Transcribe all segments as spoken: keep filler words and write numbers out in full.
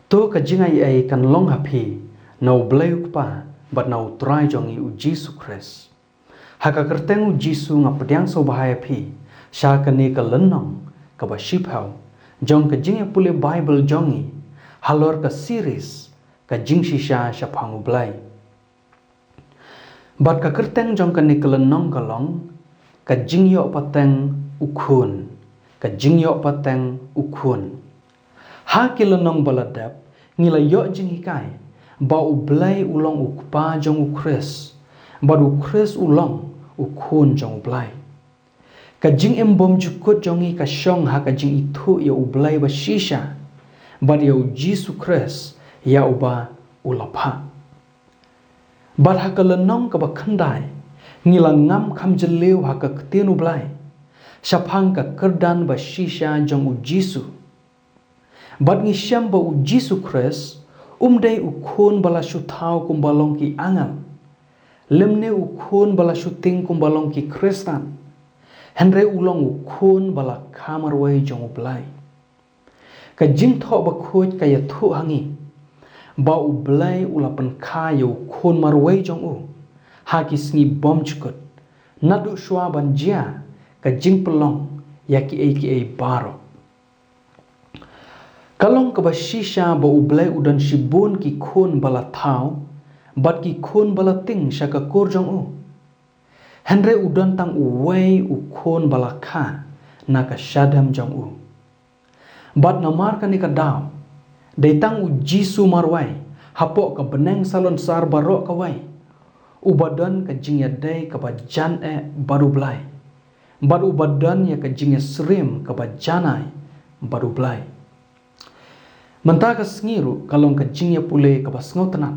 To ka jingaiei kan long ha phi na U Blei U Kpa bad na U Trai jong ngi U Jisu Khrist. Ha ka kyrteng U Jisu nga pdiang sngewbha ïa phi sha kane ka lynnong kaba shiphew jong ka jingïapule Baibl jong ngi halor ka series ka jingshisha shaphang U Blei. Bad ka kyrteng jong kane ka lynnong ka long ka jingïoh pateng U Khun, ka jingïoh pateng U Khun. Ha ki lynnong ba la dep ngi la ïoh jinghikai ba U Blei u long U Kpa jong U Khrist bad U Khrist u long U Khun jong U Blei. Ka jingim bymjukut jong ngi ka shong ha ka jingithuh ïa U Blei ba shisha bad ïa U Jisu Khrist ïa uba u la phah. Bad ha ka lynnong kaba khyndai ngi la ngam kham jylliew ha ka ktien U Blei shaphang ka kyrdan ba shisha jong U Jisu. Bad ngi shem ba U Jisu Khrist um dei U Khun ba la shu thaw kumba long ki angel, lymne U Khun ba la shu tieng kumba long ki Khristan, hynrei u long U Khun ba la kha marwei jong U Blei. Ka Jingthoh Bakhuid ka ïathuh ha ngi ba U Blei u la pynkha ïa U Khun marwei jong u ha ki sngi bymjukut, naduh shuwa ban jia ka jingpynlong ïa kiei kiei baroh. Ka long kaba shisha ba U Blei u don shibun ki khun ba la thaw bad ki khun ba la tieng sha ka kur jong u. Hynrei u don tang uwei U Khun ba la kha na ka shadem jong u. Bad namar kane ka daw, dei tang U Jisu marwei hapoh ka bneng salonsar baroh kawei uba don ka jingïadei kaba jan eh bad U Blei, bad uba don ïa ka jingïasyriem kaba janai bad U Blei. Mynta ka sngi ruh ka long ka jingïapule kaba sngewtynnat.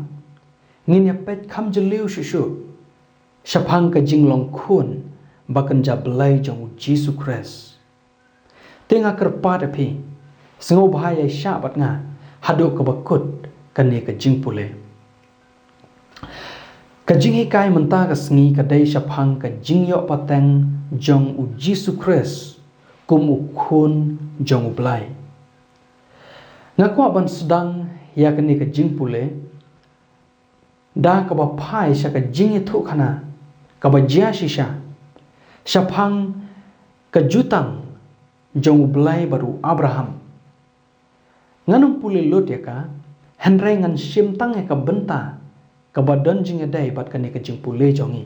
Ngin ïa peit kham jylliew shuh shuh shaphang ka jinglong khun ba kynja Blei jong U Jisu Khrist. Te nga kyrpad ïa phi, sngewbha ïa shah bad nga haduh kaba kut kane ka jingpule. Ka jinghikai mynta ka sngi ka dei shaphang ka jingïoh pateng jong U Jisu Khrist kum U Khun jong U Blei. Nga kwah ban sdang ïa kane ka jingpule da kaba phai sha ka jingïathuhkhana kaba jia shisha shaphang ka jutang jong U Blei bad u Abraham. Ngan ym pule lut ïa ka, hynrei ngan shim tang ïa ka bynta kaba don jingïadei bad kane ka jingpule jong ngi.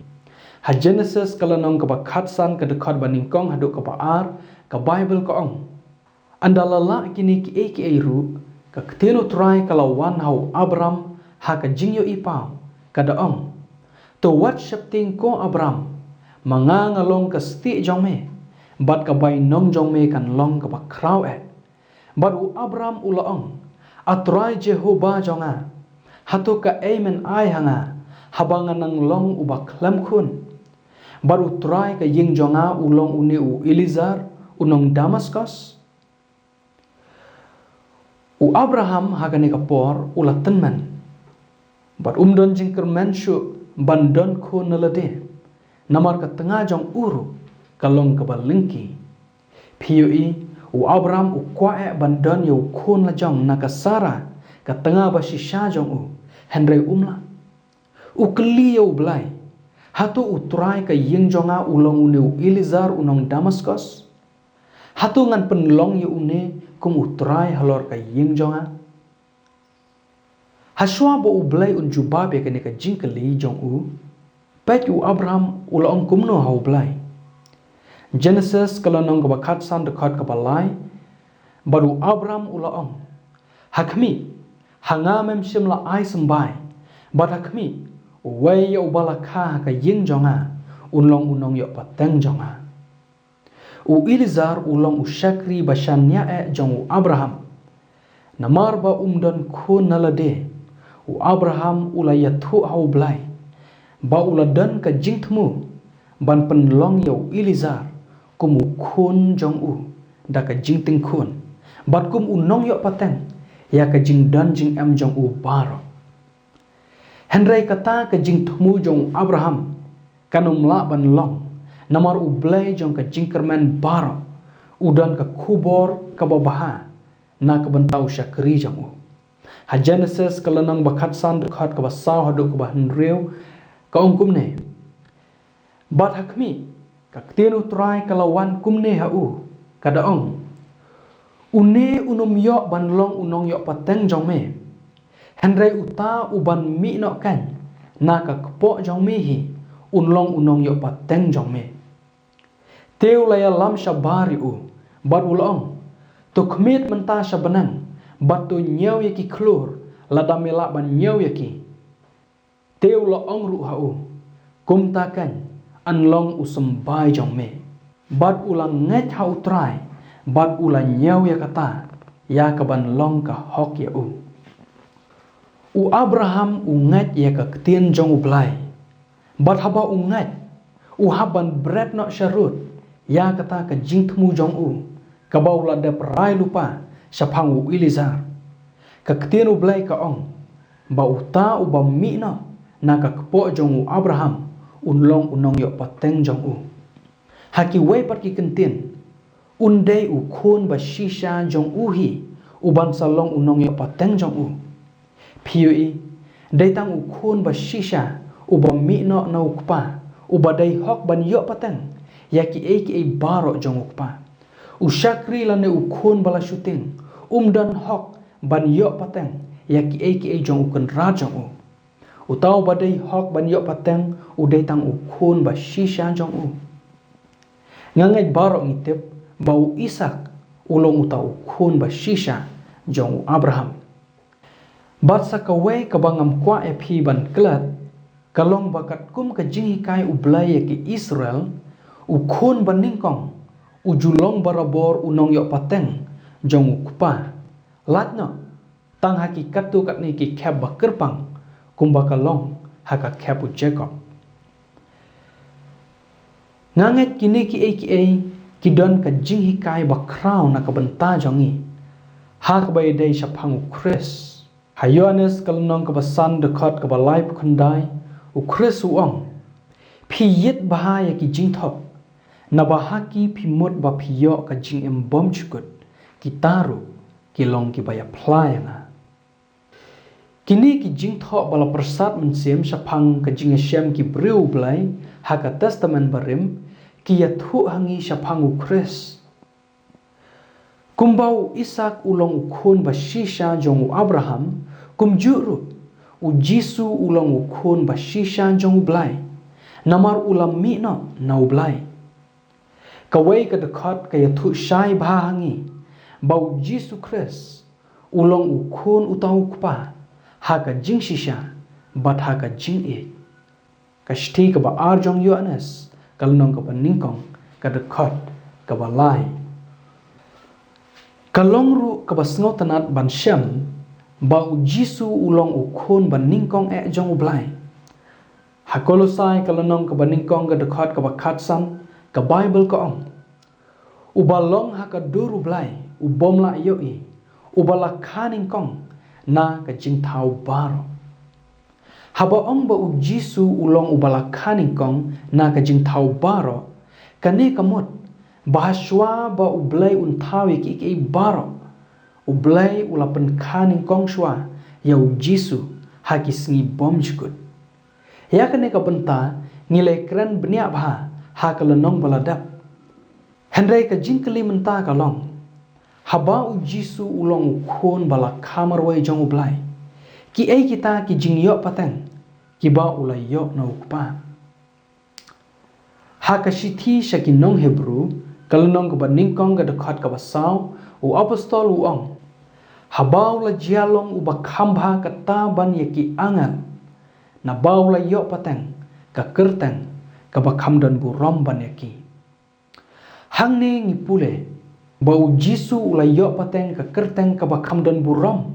Ha Genesis ka lynnong kaba khatsan ka dkhot ba nyngkong haduh kaba ar, ka Baibl ka ong, ynda la lah kine kiei kiei ruh, ka ktien U Trai ka la wan ha u Abram ha ka jingïohi paw, ka da ong, to wat sheptieng ko Abram, ma nga nga long ka stieh jong me bad ka bainong jong me kan long kaba khraw eh. Bad u Abram u la ong, A Trai Jehobah jong nga, hato kaei men ai ha nga haba nga nang long uba khlem khun? Bad U Trai ka ïing jong nga u long une u Eliezer u nong Damaskos? U Abraham ha kane ka por u la tymmen bad um don jingkyrmen shuh ban don khun na lade, namar ka tnga jong u ruh ka long kaba lyngkhi. Phi ïohi, u Abraham u kwah eh ban don ïa u khun la jong na ka Sara, ka tnga ba shisha jong u, hynrei um lah. U kylli ïa U Blei, hato U Trai ka ïing jong nga u long une u Eliezer u nong Damaskos? Hato ngan pynlong ïa une kum U Trai halor ka ïing jong nga? Hashwa ba U Blei un jubab ïa kane ka jingkylli jong u, peit u Abraham u la ong kumno ha U Blei. Genesis ka lynnong kaba khatsan dkhot kaba lai, bad u Abraham u la ong, Ha khmih, ha nga mem shym la ai symbai, bad ha khmih, uwei ïa uba la kha ha ka ïing jong nga un long u nongïoh pateng jong nga. U Eliezer u long u shakri ba shaniah eh jong u Abraham. Namar ba um don khun na lade, u Abraham u la ïathuh ha U Blei ba u la don ka jingthmu ban pynlong ïa u Eliezer kum u khun jong u da ka jingtieng khun, bad kum u nongïoh pateng ïa ka jingdon jingem jong u baroh. Hynrei kata ka jingthmu jong u Abraham kan ym lah ban long, namar U Blei jong ka jingkyrmen baroh u don ka khubor kaba bha na ka bynta u shakri jong u. Ha Jenesis ka lynnong ba khatsan, dkhot kaba saw haduh kaba hynriew, ka ong kumne: Bad ha khmih, ka ktien U Trai ka la wan kumne ha u, ka da ong: Une un ym ïoh ban long u nongïoh pateng jong me, hynrei uta u ban mih noh kan na ka kpoh jong me hi, un long u nongïoh pateng jong me. Te u la ïalam shabar ïa u, bad u la ong: To khmied mynta sha bneng, bad to ñiew ïa ki khlur, lada me lah ban ñiew ïa ki. Te u la ong ruh ha u: Kumta kan, yn long u symbai jong me. Bad u la ngeit ha U Trai, bad u la ñiew ïa kata ïa ka ban long ka hok ïa u. U Abraham u ngeit ïa ka ktien jong U Blai. Bad haba u ngeit, u hap ban bret noh sharud ïa kata ka jingthmu jong u, kaba u la dep rai lypa shaphang u Eliezer. Ka ktien U Blai ka ong ba uta uba mih noh na ka kpoh jong u Abraham un long u nongïoh pateng jong u. Ha kiwei pat ki kyntien, un dei u khun ba shisha jong u hi u ban sa long u nongïoh pateng jong u. Phi ïohi, dei tang u khun ba shisha uba mih noh na u kpa, uba dei hok ban ïoh pateng ïa kiei kiei baroh jong u kpa. U shakri lane u khun ba la shooting um don hok ban ïoh pateng ïa kiei kiei jong u kynrad jong u. Uta uba dei hok ban ïoh pateng u dei tang u khun ba shisha jong u. Nga ngeit baroh ngi tip ba u Isaak u long uta u khun ba shisha jong u Abraham. Bad sa kawei kaba ngam kwah ïa phi ban klet, ka long ba katkum ka jinghikai U Blai ïa ki Israel, u khun ba nyngkong u ju long barabor u nongïoh pateng jong u kpa. Lait noh, tang ha ki katto katne ki khep ba kyrpang, kumba ka long ha ka khep u Jakob. Nga ngeit kine kiei kiei ki don ka jinghikai ba khraw na ka bynta jong ngi ha kaba ïadei shaphang u Khrist. Ha Ïoannis ka lynnong kaba san, dkhot kaba laiphew khyndai, u Khrist u ong: Phi ïit bha ïa ki jingthoh, naba ha ki phi mut ba phi ïoh ka jingim bymjukut, kita ruh ki long kiba ïaphla ïa nga. Kine ki jingthoh ba la pyrsad mynsiem shaphang ka jingïashem ki briew U Blai ha ka Testament Barim ki ïathuh ha ngi shaphang u Khrist. Kumba u Isaak u long u khun ba shisha jong u Abraham, kumjuh ruh u Jisu u long u khun ba shisha jong U Blai, namar u la mih noh na U Blai. Kawei ka dkhot ka ïathuh shai bha ha ngi ba u Jisu Khrist u long u khun uta u kpa ha ka jingshisha bad ha ka jingïeit. Ka shithi kaba ar jong u Ïoannis ka lynnong kaba nyngkong, ka dkhot kaba lai. Ka long ruh kaba sngewtynnad ban shem ba u Jisu u long u khun ba nyngkong eh jong U Blai. Ha Kolosai ka lynnong kaba nyngkong, ka dkhot kaba khatsan, ka Baibl ka ong: Uba long ha ka dur U Blai u bym lah ïohi, uba la kha nyngkong na ka jingthaw baroh. Haba ong ba u Jisu u long uba la kha nyngkong na ka jingthaw baroh, kane ka mut ba hashwa ba U Blai un thaw ïa kiei kiei baroh, U Blai u la pynkha nyngkong shwa ïa u Jisu ha ki sngi bymjukut. Ïa kane ka bynta ngi la kren bniah bha ha ka lynnong ba la dep. Hynrei ka jingkylli mynta ka long, haba u Jisu u long u khun ba la kha marwei jong U Blai, kiei kita ki jingïoh pateng kiba u la ïoh na u Kpa? Ha ka shithi sha ki nong Hebru, ka lynnong kaba nyngkong, ka dkhot kaba saw, u apostol u ong: Haba u la jia long uba kham bha katta ban ïa ki angel, naba u la ïoh pateng ka kyrteng kaba kham don burom ban ïa ki. Hangne ngi pule ba u Jisu u la ïoh pateng ka kyrteng kaba kham don burom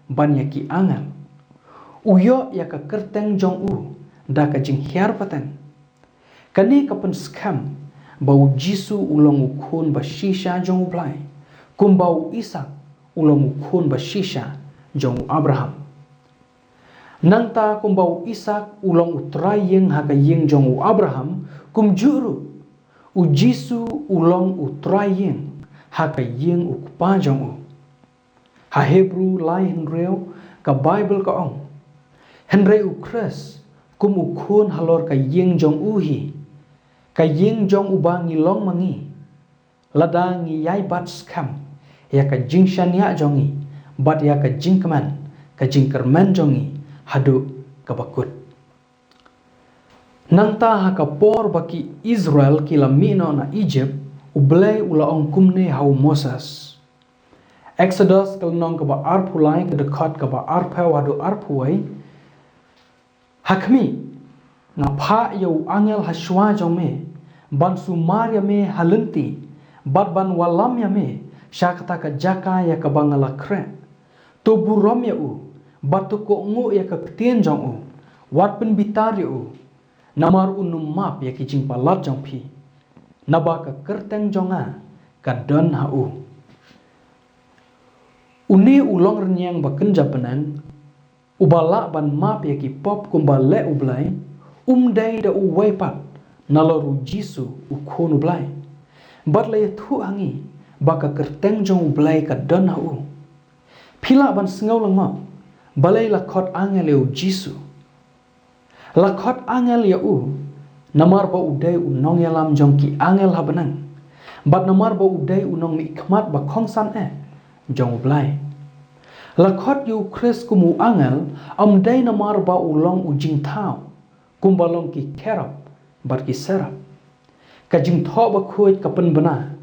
ban ïa ki angel. U ïoh ïa ka kyrteng jong u da ka jinghiar pateng. Kane ka pynskhem ba u Jisu u long u khun ba shisha jong U Blai, kumba u Isaak u long u khun ba shisha jong u Abraham. Nangta kumba u Isaak u long u trai ïing ha ka ïing jong u Abraham, kumjuh ruh u Jisu u long u trai ïing ha ka ïing u Kpa jong u. Ha Hebru lai hynriew ka Baibl ka ong, hynrei u Khrist kum u khun halor ka ïing jong u hi, ka ïing jong uba ngi long ma ngi, lada ngi ïai bat skhem ïa ka jingshaniah jong ngi bad ïa ka jingkmen, ka jingkyrmen jong ngi haduh ka bakut. Nangta ha ka por ba ki Israel ki la mih noh na Egypt, U Blei u la ong kumne ha u Moses. Exodus ka lynnong kaba arphew lai, ka dkhot kaba arphew haduh arphew wei. Ha khmih, nga phah ïa u angel ha shuwa jong me, ban sumar ïa me ha lynti, bad ban wallam ïa me sha kata ka jaka ïa kaba nga la khreh. To burom ïa u, bad to kohnguh ïa ka ktien jong u, wat pynbitar ïa u, namar un ym map ïa ki jingpalat jong phi, naba ka kyrteng jong nga ka don ha u. Une u longrynïeng ba kynja bneng, uba lah ban map ïa ki pop kumba leh U Blei, um dei da uwei pat nalor u Jisu u Khun U Blei. Bad la ïathuh ha ngi ba ka kyrteng jong U Blei ka don ha u. Phi lah ban sngew lyngngoh, balei la khot angel ïa u Jisu? La khot angel ïa u namar ba u dei u nongïalam jong ki angel ha bneng, bad namar ba u dei u nongmihkhmat ba kongsan eh jong U Blei. La khot ïa u Khrist kum u angel, ym dei namar ba u long u jingthaw kumba long ki kherub bad ki serap. Ka Jingthoh Bakhuid ka pynbna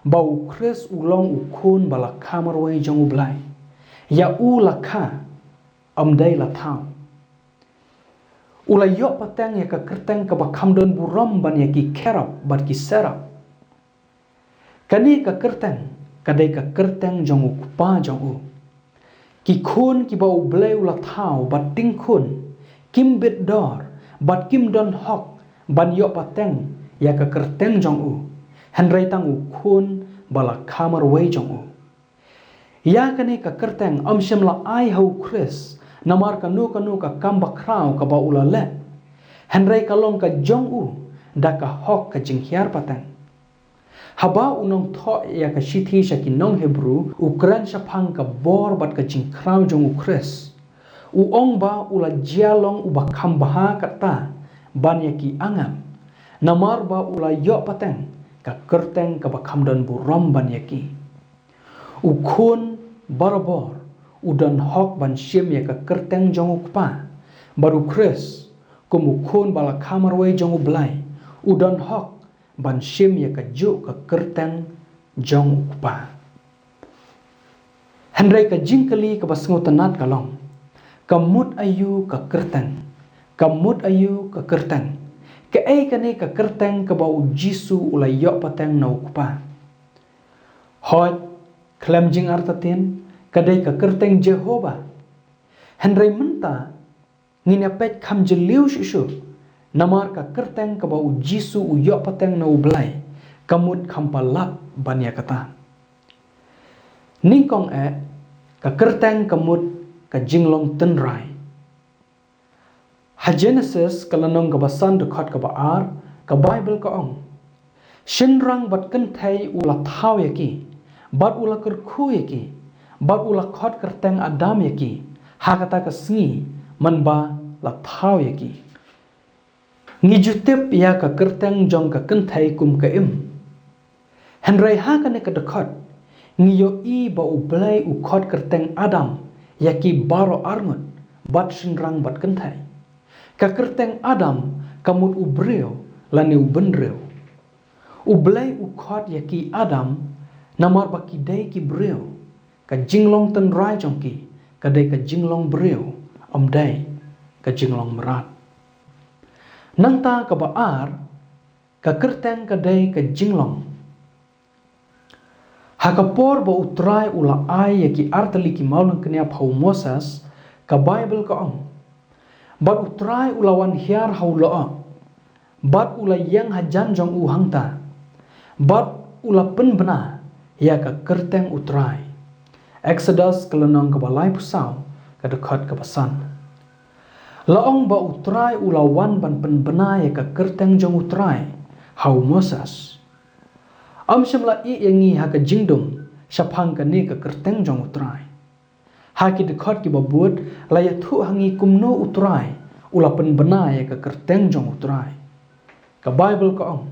ba u Khrist u long u Khun ba la kha marwei jong U Blei. Ïa u la kha, ym dei la thaw. U la ïoh pateng ïa ka kyrteng kaba kham don burom ban ïa ki kherub bad ki serap. Kane ka kyrteng ka dei ka kyrteng jong u Kpa jong u. Ki khun kiba U Blei u la thaw bad tyngkhun, kim bit dor bad kim don hok ban ïoh pateng ïa ka kyrteng jong u, hynrei tang u Khun ba la kha marwei jong u. Ïa kane ka kyrteng ym shym la ai ha u Khrist namar kano kano ka kam bakhraw kaba u la leh, hynrei ka long ka jong u da ka hok ka jinghiar pateng. Haba u nongthoh ïa ka shithi sha ki nong Hebru u kren shaphang ka bor bad ka jingkhraw jong u Khrist, u ong ba u la jia long uba kham bha katta ban ïa ki angel, namar ba u la ïoh pateng ka kyrteng kaba kham don burom ban ïa ki. U Khun barabor u don hok ban shim ïa ka kyrteng jong u Kpa, bad u Khrist kum u Khun ba la kha marwei jong U Blei, u don hok ban shim ïa kajuh ka kyrteng jong u Kpa. Hynrei ka jingkylli kaba sngewtynnat ka long, ka mut aïu ka kyrteng? Ka mut aïu ka kyrteng? Kaei kane ka kyrteng kaba u Jisu u la ïoh pateng na u Kpa? Hooid, khlem jingartatien, ka dei ka kyrteng Jehobah. Hynrei mynta ngin ïa peit kham jylliew shuh shuh, namar ka kyrteng kaba u Jisu u ïoh pateng na u Blei ka mut kham palat ban ïa kata. Nyngkong eh, ka kyrteng ka mut ka jinglong tynrai. Ha Jenesis ka lynnong kaba san, dkhot kaba ar, ka Baibl ka ong, shynrang bad kynthei u la thaw ïa ki, bad u la kyrkhu ïa ki, bad u la khot kyrteng Adam ïa ki ha kata ka sngi, mynba la thaw ïa ki. Ngi ju tip ïa ka kyrteng jong ka kynthei kum ka Im. Hynrei ha kane ka dkhot ngi ïohi ba U Blei u khot kyrteng Adam ïa ki baroh arngut, bad shynrang bad kynthei. Ka kyrteng Adam ka mut u briew lane u bynriew. U Blei u khot ïa ki Adam namar ba ki dei ki briew. Ka jinglong tynrai jong ki ka dei ka jinglong briew, ym dei ka jinglong mrad. Nangta kaba ar, ka kyrteng ka dei ka jinglong. Ha ka por ba U Trai u la ai ïa ki artylli ki mawlyngkniap ha u Moses, ka Baibl ka ong, bad U Trai u la wan hiar ha u lyoh, bad u la ïeng hajan jong u hangta, bad u la pynbna ïa ka kyrteng U Trai. Exodus ka lynnong kaba laiphew saw, ka dkhot kaba san. La ong ba U Trai u la wan ban pynbna ïa ka kyrteng jong U Trai ha u Moses. Ym shym la ïeh ïa ngi ha ka jingdum shaphang kane ka kyrteng jong U Trai. Ha ki dkhot kiba bud, la ïathuh ha ngi kumno U Trai u la pynbna ïa ka kyrteng jong U Trai. Ka Baibl ka ong,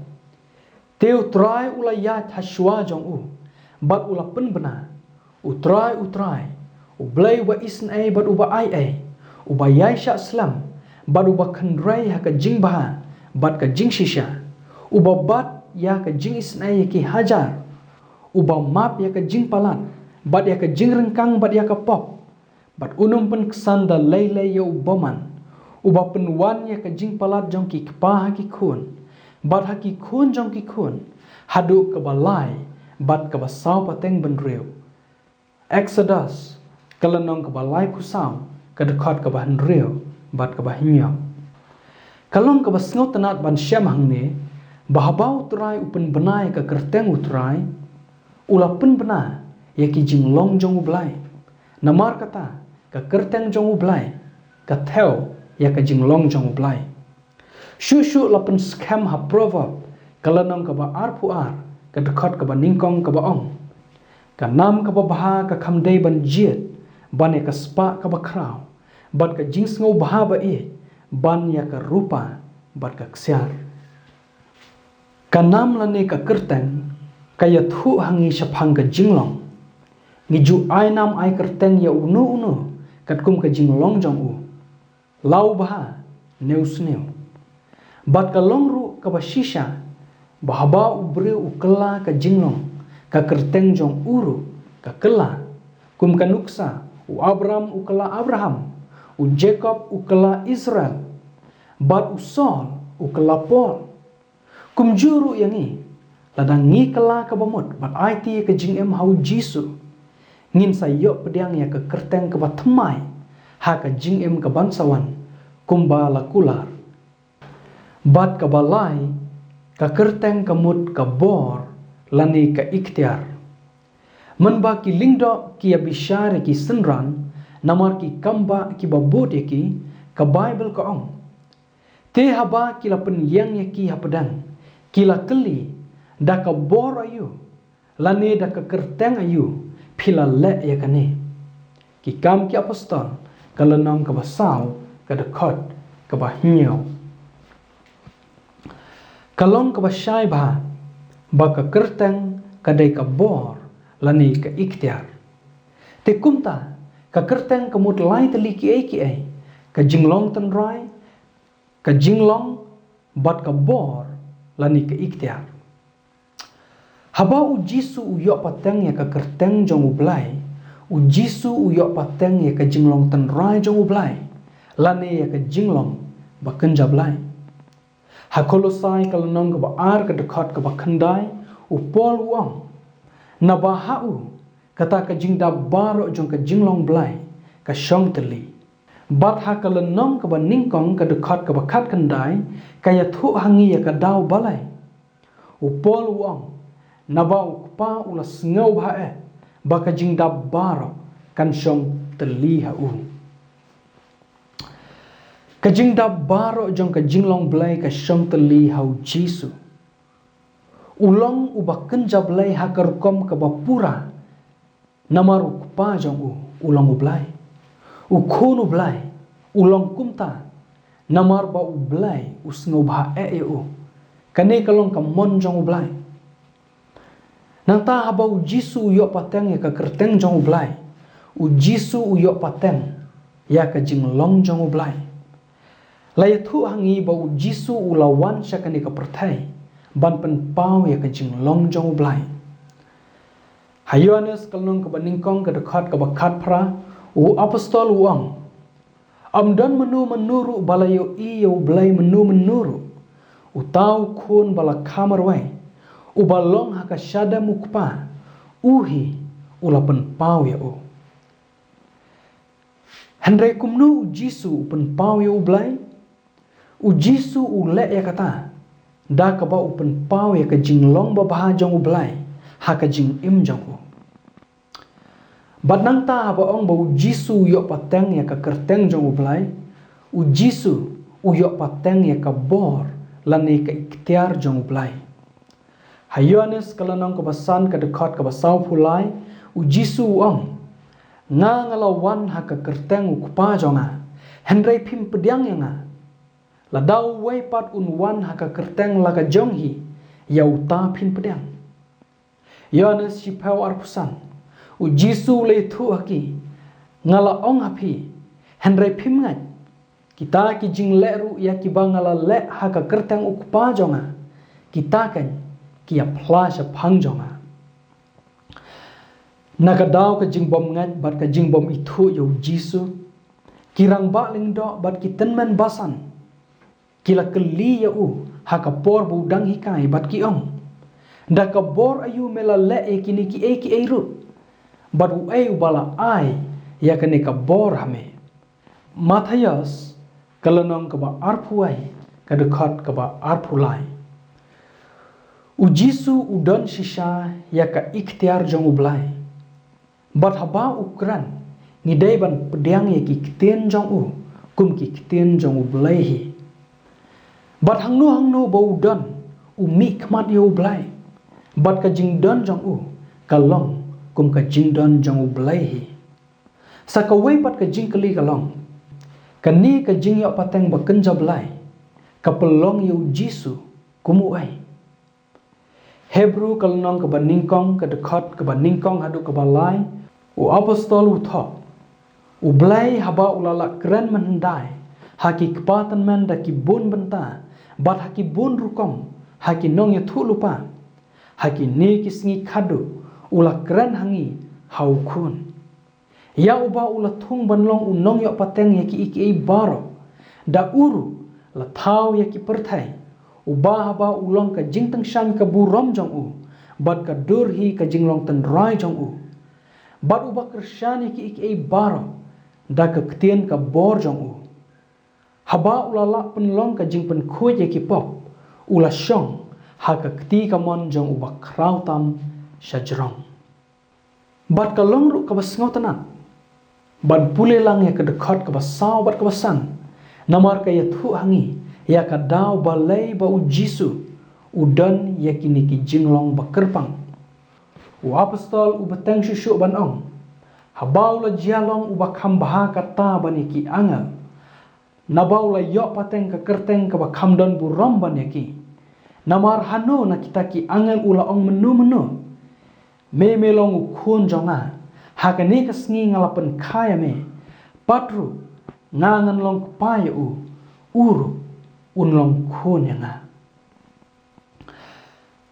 "Te U Trai u la ïaid ha shuwa jong u, bad u la pynbna, 'U Trai, U Trai, U Blei uba isynei bad uba aiei, uba ïaishah slem, bad uba khynrei ha ka jingbha bad ka jingshisha, uba bat ïa ka jingisynei ïa ki hajar, uba map ïa ka jingpalat, bad ïa ka jingryngkang bad ïa ka pop, bad un ym pynksan da lei lei ïa u bymman, uba pynwan ïa ka jingpalat jong ki kpa ha ki khun, bad ha ki khun jong ki khun, haduh kaba lai bad kaba saw pateng bynriew." Eksodus, ka lynnong kaba laiphew saw, ka dkhot kaba hynriew bad kaba hynñiew. Ka long kaba sngewtynnad ban shem hangne, ba haba U Trai u pynbna ïa ka kyrteng U Trai, u la pynbna ïa ki jinglong jong U Blei. Namar kata, ka kyrteng jong U Blei ka thew ïa ka jinglong jong U Blei. Shuh shuh la pynskhem ha Proverb, ka lynnong kaba arphew ar, ka dkhot kaba nyngkong kaba ong, "Ka nam kaba bha ka kham dei ban jied ban ïa ka spah kaba khraw, bad ka jingsngewbha ba ïeit ban ïa ka rupa bad ka ksiar." Ka nam lane ka kyrteng ka ïathuh ha ngi shaphang ka jinglong. Ngi ju ai nam ai kyrteng ïa uno uno katkum ka jinglong jong u, la u bha ne u sniew. Bad ka long ruh kaba shisha ba haba u briew u kylla ka jinglong, ka kyrteng jong u ruh ka kylla. Kum ka nuksa, u Abram u kylla Abraham, u Jakob u kylla Israel, bad u Saul u kylla Paul. Kumjuh ruh ïa ngi, lada ngi kylla kaba mut bad aiti ïa ka jingim ha U Jisu, ngin sa ïoh pdiang ïa ka kyrteng kaba thymmai ha ka jingim kaban sa wan, kumba la kular. Bad kaba lai, ka kyrteng ka mut ka bor lane ka iktiar. Mynba ki lyngdoh ki ïa bishar ïa ki synran namar ki kambah kiba bud ïa ki, ka Baibl ka ong, "Te haba ki la pynïeng ïa ki hapdeng, ki la kylli, 'Da ka bor aïu, lane da ka kyrteng aïu phi la leh ïa kane?'" Ki Kam ki Apostol, ka lynnong kaba saw, ka dkhot kaba hynñiew. Ka long kaba shai bha ba ka kyrteng ka dei ka bor lane ka iktiar. Te kumta, ka kyrteng ka mut lai tylli kiei kiei: ka jinglong tynrai, ka jinglong, bad ka bor lane ka iktiar. Haba U Jisu u ïoh pateng ïa ka kyrteng jong U Blei, U Jisu u ïoh pateng ïa ka jinglong tynrai jong U Blei, lane ïa ka jinglong ba kynja Blei. Ha Kolosai ka lynnong kaba ar, ka dkhot kaba khyndai, u Paul u ong, "Naba ha u, kata ka jingdap baroh jong ka jinglong Blei ka shong tylli." Bad ha ka lynnong kaba nyngkong, ka dkhot kaba khatkhyndai, ka ïathuh ha ngi ïa ka daw balei. U Paul u ong, "Naba U Kpa u la sngewbha eh ba ka jingdap baroh kan shong tylli ha u." Ka jingdap baroh jong ka jinglong Blei ka shong tylli ha U Jisu. U long uba kynja Blei ha ka rukom kaba pura, namar U Kpa jong u u long U Blei. U Khun U Blei u long kumta, namar ba U Blei u sngewbha eh ïa u. Kane ka long ka mon jong U Blei. Nangta haba U Jisu u ïoh pateng ïa ka kyrteng jong U Blei, U Jisu u ïoh pateng ïa ka jinglong jong U Blei. La ïathuh ha ngi ba U Jisu u la wan sha kane ka pyrthei ban pynpaw ïa ka jinglong jong U Blei. Ha Ïoannis ka lynnong kaba nyngkong, ka dkhot kaba khatphra, u apostol u ong, "Ym don mynno mynno ruh ba la ïohi ïa U Blei mynno mynno ruh, uta U Khun ba la kha marwei, uba long ha ka shadem U Kpa, u hi u la pynpaw ïa u." Hynrei kumno U Jisu u pynpaw ïa U Blei? U Jisu u leh ïa kata da kaba u pynpaw ïa ka jinglong babha jong U Blei ha ka jingim jong u. Bad nangta haba ong ba U Jisu u ïoh pateng ïa ka kyrteng jong U Blei, U Jisu u ïoh pateng ïa ka bor lane ka iktiar jong U Blei. Ha Ïoannis ka lynnong kaba san, ka dkhot kaba sawphew lai, U Jisu u ong, Nga nga la wan ha ka kyrteng u Kpa jong nga, hynrei phim pdiang ïa nga. Lada uwei pat un wan ha ka kyrteng la ka jong hi, ïa uta phin pdiang. Ïoannis shiphew arphew san. U Jisu u la ïathuh ha ki, nga la ong ha phi, hynrei phim ngeit. Kita ki jingleh ruh ïa kiba nga la leh ha ka kyrteng u Kpa jong nga, kita kein ki ïa phla shaphang jong nga. Na ka daw ka jingbym ngeit bad ka jingbym ithuh ïa u Jisu, ki rangbah lyngdoh bad ki tymmen basan ki la kylli ïa u ha ka por ba u dang hikai bad ki ong, da ka bor aïu me la leh ïa kine kiei kiei ruh, bad uei uba la ai ïa kane ka bor ha me. Mathaios, ka lynnong kaba arphew wei, ka dkhot kaba arphew lai. U Jisu u don shisha ïa ka iktiar jong U Blei. Bad haba u kren, ngi dei ban pdiang ïa ki ktien jong u kum ki ktien jong U Blei hi. Bad hangno hangno ba u don, u mih khmat ïa U Blei. Bad ka jingdon jong u ka long kum ka jingdon jong U Blei hi. Sa kawei pat ka jingkylli ka long, kane ka jingïoh pateng ba kynja Blei ka pynlong ïa u Jisu kum uei? Hebru ka lynnong kaba nyngkong, ka dkhot kaba nyngkong haduh kaba lai, u apostol u thoh, U Blei haba u la lah kren mynhyndai ha ki kpa tymmen da ki bun bynta bad ha ki bun rukom ha ki nongïathuhlypa, ha kine ki sngi khadduh u la kren ha ngi ha u Khun. Ïa uba u la thung ban long u nongïoh pateng ïa kiei kiei baroh, da u ruh la thaw ïa ki pyrthei, uba haba u long ka jingtyngshaiñ ka burom jong u, bad ka dur hi ka jinglong tynrai jong u, bad uba kyrshan ïa kiei kiei baroh da ka ktien ka bor jong u. Haba u la lah pynlong ka jingpynkhuid ïa ki pop, u la shong ha ka kti kamon jong uba khraw tam shajrong. Bad ka long ruh kaba sngewtynnat ban pule lang ïa ka dkhot kaba saw bad kaba san, namar ka ïathuh ha ngi ïa ka daw balei ba u Jisu u don ïa kine ki jinglong ba kyrpang. U apostol u bteng shuh shuh ban ong, haba u la jia long uba kham bha katta ban ïa ki angel, naba u la ïoh pateng ka kyrteng kaba kham don burom ban ïa ki. Namar hano na kita ki angel u la ong mynno mynno, me me long u Khun jong nga, ha kane ka sngi nga la pynkha ïa me, pat ruh nga ngan long Kpa ïa u, u ruh un long Khun ïa nga.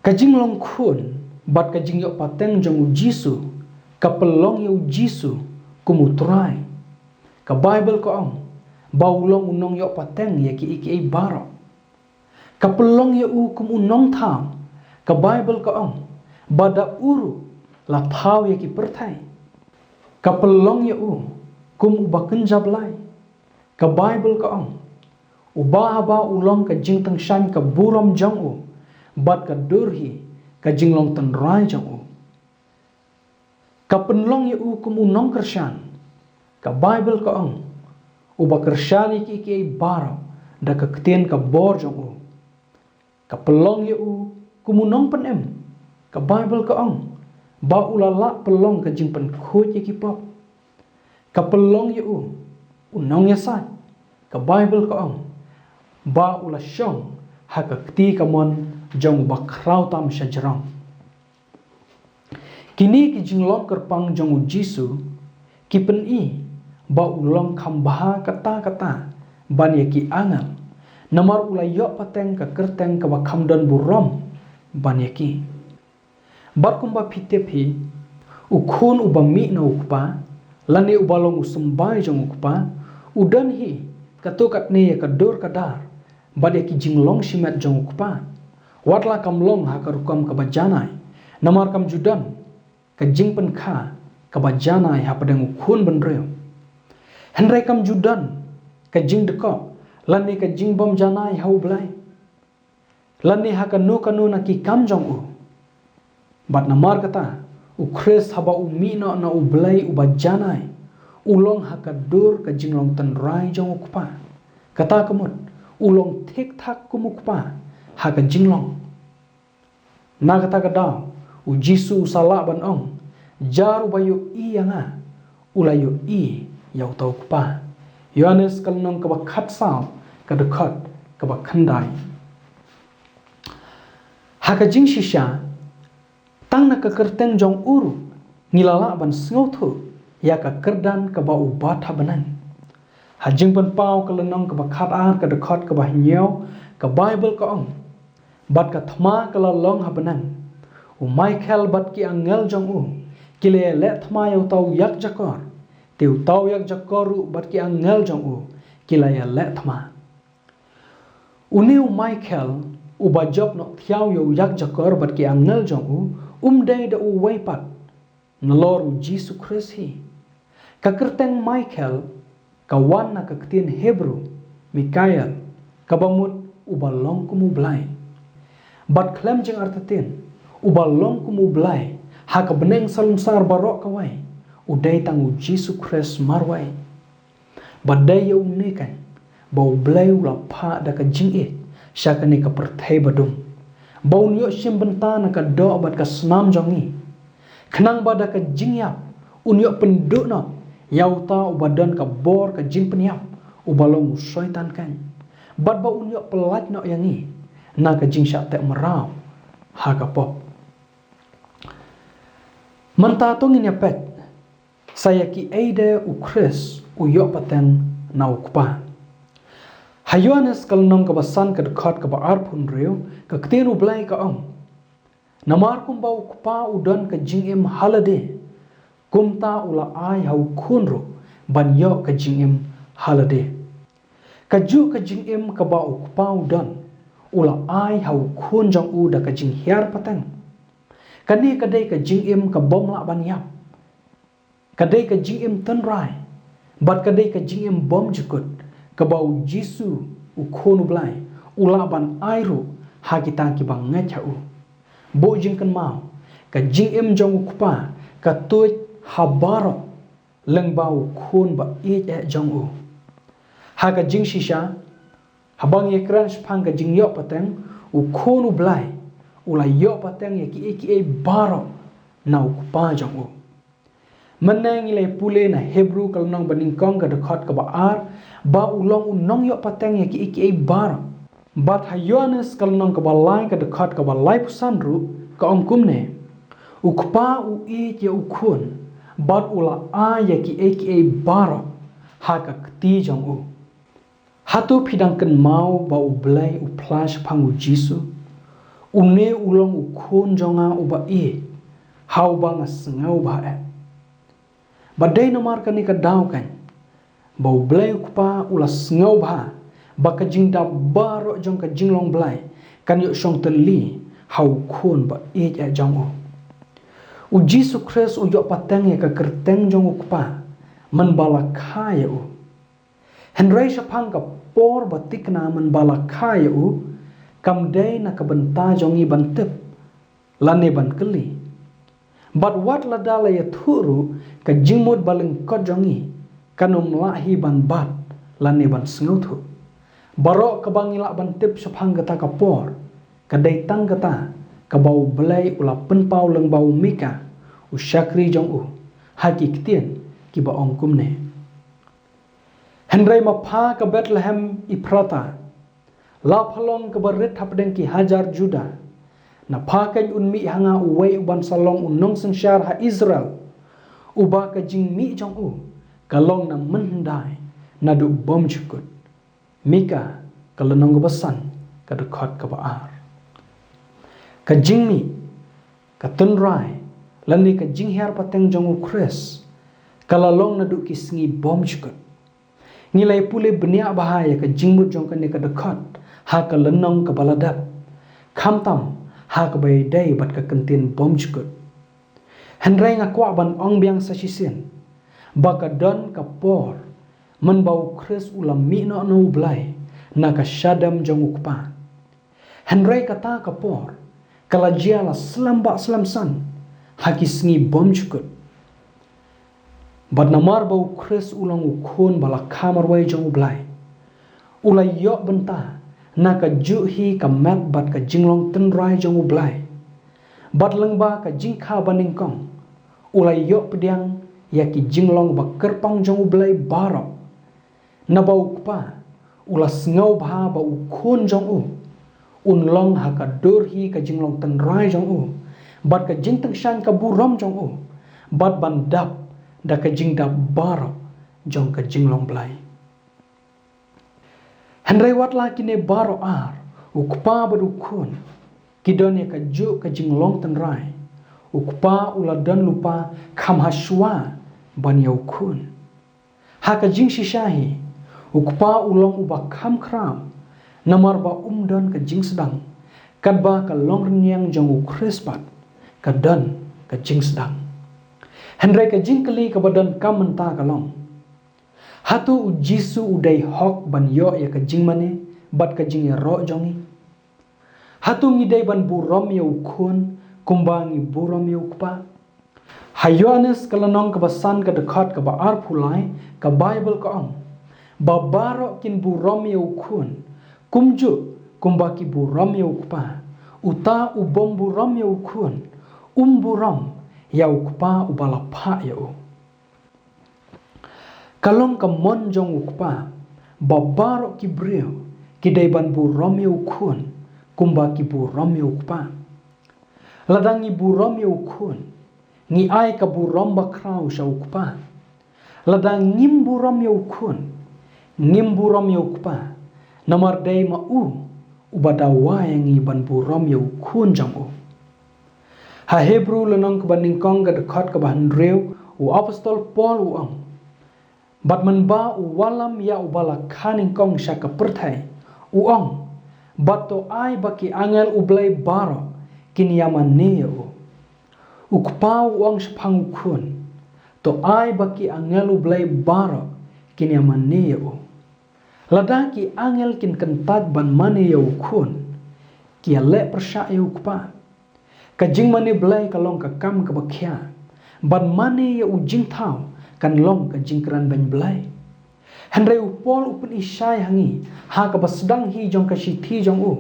Ka jinglong khun bad ka jingïoh pateng jong u Jisu ka pynlong ïa u Jisu kum u Trai. Ka Baibl ka ong ba u long u nongïoh pateng ïa kiei kiei baroh. Ka pynlong ïa u kum u nongthaw. Ka Baibl ka ong ba da u ruh la thaw ïa ki pyrthei. Ka pynlong ïa u kum uba kynja Blei. Ka Baibl ka ong, uba haba u long ka jingtyngshaiñ ka burom jong u, bad ka dur hi ka jinglong tynrai jong u. Ka pynlong ïa u kum u nongkyrshan. Ka Baibl ka ong, uba kyrshan ïa kiei kiei baroh da ka ktien ka bor jong u. Ka pynlong ïa u kum u nongpynim. Ka Baibl ka ong ba u la lah pynlong ka jingpynkhuid ïa ki pop. Ka pynlong ïa u u nongïasaid. Ka Baibl ka ong ba u la shong ha ka kti kamon jong uba khraw tam shajrong. Kine ki jinglong kyrpang jong u Jisu ki pyni ba u long kham bha katta katta ban ïa ki angel, namar u la ïoh pateng ka kyrteng kaba kham don burom ban ïa ki. Bad kumba phi tip hi, u Khun uba mih na u Kpa, lane uba long u symbai jong u Kpa, u don hi katto katne ïa ka dur ka dar bad ïa ki jinglong shimet jong u Kpa. Wat la kam long ha ka rukom kaba janai, namar kam ju don ka jingpynkha kaba janai hapdeng u khun bynriew. Hynrei kam ju don ka jingdkoh lane ka jingbym janai ha U Blei, lane ha kano kano na ki kam jong u. Bad namar kata, u Khrist haba u mih noh na U Blei uba janai, u long ha ka dur ka jinglong tynrai jong u Kpa. Kata ka mut, u long thik thak kum u Kpa ha ka jinglong. Na kata ka daw, u Jisu u sa lah ban ong, jar uba ïohi ïa nga, u la ïohi ïa uta u kpa. Ïoannis ka lynnong kaba khatsaw, ka dkhot kaba khyndai. Ha ka jingshisha, tang na ka kyrteng jong u ruh ngi la lah ban sngewthuh ïa ka kyrdan kaba u bat ha bneng. Ha Jingpynpaw ka lynnong kaba khatar, ka dkhot kaba hynñiew, ka Baibl ka ong: Bad ka thma ka la long ha bneng. U Michael bad ki angel jong u ki la ïaleh thma ïa uta u ïak jakor. Te uta u ïak jakor ruh bad ki angel jong u ki la ïaleh thma. Une u Michael, uba jop noh thiaw ïa u ïak jakor bad ki angel jong u, um dei da uwei pat, nalor u Jisu Khrist hi. Ka kyrteng Michael ka wan na ka ktien Hebru Mikael, kaba mut uba long kum u Blei. Bad khlem jingartatien, uba long kum u Blei ha ka bneng salonsar baroh kawei u dei tang u Jisu Khrist marwei. Ba dei ïa une keiñ ba u Blei u la phah da ka jingïeit sha kane ka pyrthei ba dum, ba un ïoh shim bynta na ka doh bad ka snam jong ngi, khnang ba da ka jingïap un ïoh pynduh noh ïa uta uba don ka bor ka jingpynïap, uba long u Soitan keiñ, bad ba un ïoh pyllait noh ïa ngi na ka jingshah teh mraw ha ka pop. Mynta to ngin ïa peit sa ïa kiei de u Khrist u ïoh pateng na u Kpa. Ha Ïoannis ka lynnong kaba san, ka dkhot kaba arphew hynriew, ka ktien u Blei ka ong: Namar kumba u Kpa u don ka jingim ha lade, kumta u la ai ha u Khun ruh ban ïoh ka jingim ha lade. Kajuh ka jingim kaba u Kpa u don, u la ai ha u Khun jong u da ka jinghiar pateng. Kane ka dei ka jingim ka bym lah ban ïap. Ka dei ka jingim tynrai, bad ka dei ka jingim bymjukut, kaba u Jisu, u Khun u Blei, u lah ban ai ruh ha kita kiba ngeit ha u. Buh jingkynmaw, ka jingim jong u Kpa ka tuid ha baroh lyngba u Khun ba ïeit eh jong u. Ha ka jingshisha, haba ngi kren shaphang ka jingïoh pateng, u Khun u Blei u la ïoh pateng ïa kiei kiei baroh na u Kpa jong u. Mynne ngi la ïa pule na Hebru ka lynnong ba nyngkong, ka dkhot kaba ar, ba u long u nongïoh pateng ïa kiei kiei baroh. Bad ha Ïoannis ka lynnong kaba lai, ka dkhot kaba laiphew san ruh, ka ong kumne: U Kpa u ïeit ïa u Khun, bad u la ai ïa kiei kiei baroh ha ka kti jong u. Hato phi dang kynmaw ba u Blei u phla shaphang u Jisu: Une u long u Khun jong nga uba ïeit, ha uba nga sngewbha eh? Ba dei namar kane ka daw keiñ ba u Blei u Kpa u la sngewbha ba ka jingdap baroh jong ka jinglong Blei kan ïoh shong tylli ha u Khun ba ïeit eh jong u. U Jisu Khrist u ïoh pateng ïa ka kyrteng jong u Kpa mynba la kha ïa u. Hynrei shaphang ka por ba thikna mynba la kha ïa u, kam dei na ka bynta jong ngi ban tip lane ban kylli. Bad wat lada la ïathuh ruh, ka jingmut ba lyngkot jong ngi kan ym lah hi ban bat lane ban sngewthuh. Baroh kaba ngi lah ban tip shaphang kata ka por, ka dei tang kata kaba u Blei u la pynpaw lyngba u Mika, u shakri jong u, ha ki ktien kiba ong kumne: Hynrei ma pha ka Bethlehem Ephrata, la pha long kaba rit hapdeng ki hajar Juda, na pha keiñ un mih ha nga uwei uban sa long u nongsynshar ha Israel, uba ka jingmih jong u ka long na mynhyndai naduh bymjukut. Mika ka lynnong kaba san, ka dkhot kaba ar. Ka jingmih, ka tynrai, lane ka jinghiar pateng jong u Khrist ka la long naduh ki sngi bymjukut. Ngi la ïa pule bniah bha ïa ka jingmut jong kane ka dkhot ha ka lynnong kaba la dep, khamtam ha kaba ïadei bad ka kyntien bymjukut. Hynrei nga kwah ban ong biang sa shisien ba ka don ka por mynba u Khrist u la mih noh na u Blei na ka shadem jong u Kpa. Hynrei kata ka por ka la jia la slem bah slem san ha ki sngi bymjukut. Bad namar ba u Khrist u long u Khun ba la kha marwei jong u Blei, u la ïoh bynta na kajuh hi ka met bad ka jinglong tynrai jong u Blei. Bad lyngba ka jingkha banyngkong, u la ïoh pdiang ïa ki jinglong ba kyrpang jong U Blei baroh. Naba U Kpa u la sngewbha ba U Khun jong u un long ha ka dur hi ka jinglong tynrai jong u, bad ka jingtyngshaiñ ka burom jong u, bad ban dap da ka jingdap baroh jong ka jinglong Blei. Hynrei wat la kine baroh ar, U Kpa bad U Khun, ki don ïa kajuh ka jinglong tynrai, U Kpa u la don lypa kham ha shuwa ban ïa U Khun. Ha ka jingshisha hi, U Kpa u long uba kham khraw, namar ba um don ka jingsdang, katba ka longrynïeng jong U Khrist pat ka don ka jingsdang. Hynrei ka jingkylli kaba donkam mynta ka long, hato U Jisu u dei hok ban ïoh ïa ka jingmane bad ka jingïaroh jong ngi? Hato ngi dei ban burom ïa U Khun kumba ngi burom ïa U Kpa? Ha Ïoannis ka lynnong kaba san ka dkhot kaba arphew lai, ka Baibl ka ong, ba baroh kin burom ïa U Khun kumjuh kumba ki burom ïa U Kpa. Uta u bym burom ïa U Khun um burom ïa U Kpa uba la phah ïa u. Ka long ka mon jong U Kpa ba baroh ki briew ki dei ban burom ïa U Khun kumba ki burom ïa U Kpa. Lada ngi burom ïa U Khun, ngi ai ka burom bakhraw sha U Kpa. Lada ngim burom ïa U Khun, ngim burom ïa U Kpa, namar dei ma u uba dawa ïa ngi ban burom ïa U Khun jong u. Ha Hebru lynnong kaba nyngkong ka dkhot kaba hynriew, u apostol Paul u ong, bad mynba u wallam ïa uba la kha nyngkong sha ka pyrthei, u ong, bad to ai ba ki angel U Blei baroh kin ïamane ïa u. U Kpa u ong shaphang U Khun, to ai ba ki angel U Blei baroh kin ïamane ïa u. Lada ki angel kin kyntait ban mane ïa U Khun, ki ïaleh pyrshah ïa U Kpa. Ka jingmane Blei ka long ka kam kaba khia, ban mane ïa u jingthaw kan long ka jingkren beiñ Blei. Hynrei u Paul u pyni-i-shai ha ngi ha kaba sdang hi jong ka shithi jong u,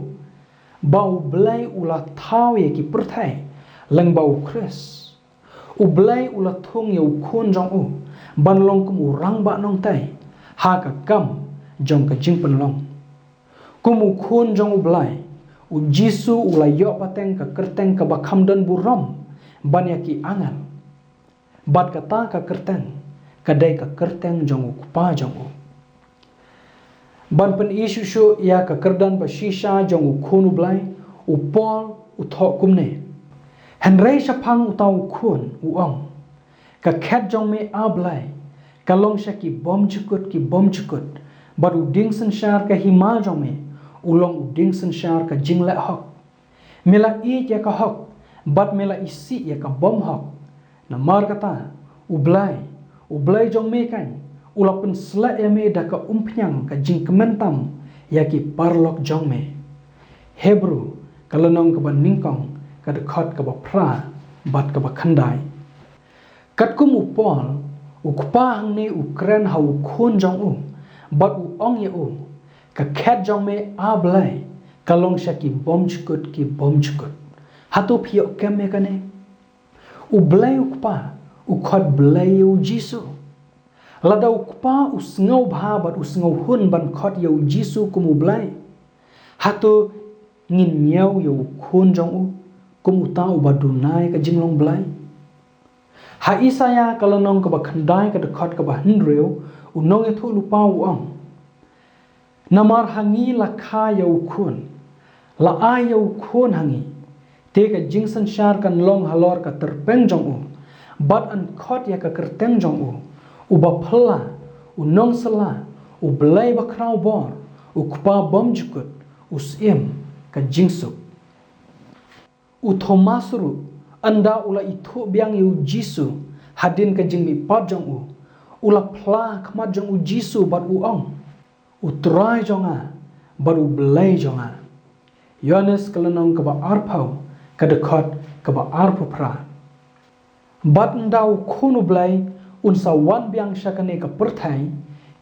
ba U Blei u la thaw ïa ki pyrthei lyngba U Khrist. U Blei u la thung ïa U Khun jong u ban long kum u rangbah nongtei ha ka kam jong ka jingpynlong. Kum U Khun jong U Blei, U Jisu u la ïoh pateng ka kyrteng kaba kham don burom ban ïa ki angel. Bad kata ka kyrteng ka dei ka kyrteng jong U Kpa jong u. Ban pyni shuh shuh ïa ka kyrdan ba shisha jong U Khun U Blei, u Paul u thoh kumne: Hynrei shaphang uta U Khun u ong, ka khet jong me, A Blei, ka long sha ki bymjukut ki bymjukut, bad u dieng synshar ka hima jong me u long u dieng synshar ka jingleh hok. Me la ïeit ïa ka hok, bad me la isih ïa ka bymhok. Namar kata, U Blei, U Blei jong me kan, u la pynsleh ïa me da ka umphniang ka jingkmen tam ïa ki paralok jong me. Hebru, ka lynnong kaba nyngkong, ka dkhot kaba phra bad kaba khyndai. Katkum u Paul, U Kpa hangne u kren ha U Khun jong u, bad u ong ïa u, ka khet jong me, A Blei, ka long sha ki bymjukut ki bymjukut. Hato phi ïoh kem ïa kane? U Blei U Kpa u khot Blei ïa U Jisu. Lada U Kpa u sngewbha bad u sngewhun ban khot ïa U Jisu kum U Blei, hato ngin ñiew ïa U Khun jong u kum uta uba duna ïa ka jinglong Blei? Ha Isaïah ka lynnong kaba khyndai ka dkhot kaba hynriew, u nongïathuhlypa u ong, Namar ha ngi la kha ïa U Khun, la ai ïa U Khun ha ngi, te ka jingsynshar kan long halor ka tyrpeng jong u, bad yn khot ïa ka kyrteng jong u, U Baphylla, U Nongsylla, U Blei Bakhrawbor, U Kpa Bymjukut, U Syiem ka Jingsuk. U Thomas ruh, ynda u la ithuh biang ïa U Jisu hadien ka jingmihpat jong u, u la phla ha khmat jong U Jisu bad u ong, U Trai jong nga bad U Blei jong nga. Ïoannis ka lynnong kaba arphew, ka dkhot kaba arphew phra. Bad ynda U Khun U Blei un sa wan biang sha kane ka pyrthei,